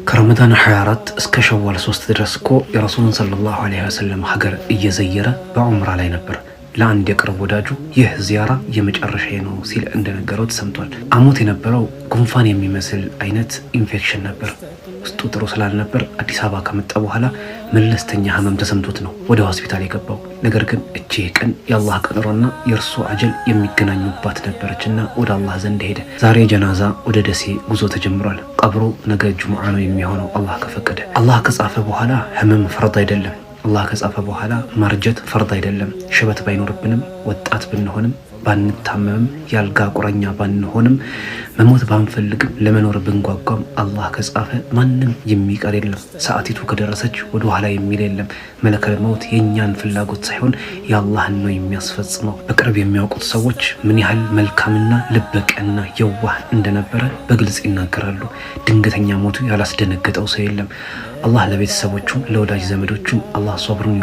ከረመዳን 24 እስከ ሸዋል 3 ድረስ እኮ የረሱሉን ሰለላሁ ዐለይሂ ወሰለም ሀገር እየዘየረ በዑምራ ላይ ነበር። ለአንድ የቅርብ ወዳጁ ይህ ዚያራ የመጨረሻ ነው ሲል እንደነገረው ተሰምቷል። አሞት የነበረው ጉንፋን የሚመስል አይነት ኢንፌክሽን ነበር። ውስጡ ጥሩ ስላልነበር አዲስ አበባ ከመጣ በኋላ መለስተኛ ህመም ተሰምቶት ነው ወደ ሆስፒታል የገባው። ነገር ግን እቺ ቀን የአላህ ቀጠሮና የእርሱ አጀል የሚገናኙባት ነበረችና ወደ አላህ ዘንድ ሄደ። ዛሬ ጀናዛ ወደ ደሴ ጉዞ ተጀምሯል። ቀብሩ ነገ ጅሙዓ ነው የሚሆነው አላህ ከፈቀደ። አላህ ከጻፈ በኋላ ህመም ፈርድ አይደለም። አላህ ከጻፈ በኋላ ማርጀት ፈርድ አይደለም። ሽበት ባይኖርብንም፣ ወጣት ብንሆንም፣ ባንታመምም፣ ያልጋ ቁራኛ ባንሆንም፣ መሞት ባንፈልግም፣ ለመኖር ብንጓጓም አላህ ከጻፈ ማንም የሚቀር የለም። ሰዓቲቱ ከደረሰች ወደ ኋላ የሚል የለም። መለከል መውት የእኛን ፍላጎት ሳይሆን የአላህን ነው የሚያስፈጽመው። በቅርብ የሚያውቁት ሰዎች ምን ያህል መልካምና ልበቀና የዋህ እንደነበረ በግልጽ ይናገራሉ። ድንገተኛ ሞቱ ያላስደነገጠው ሰው የለም። አላህ ለቤተሰቦቹም ለወዳጅ ዘመዶቹም አላህ ሶብሩን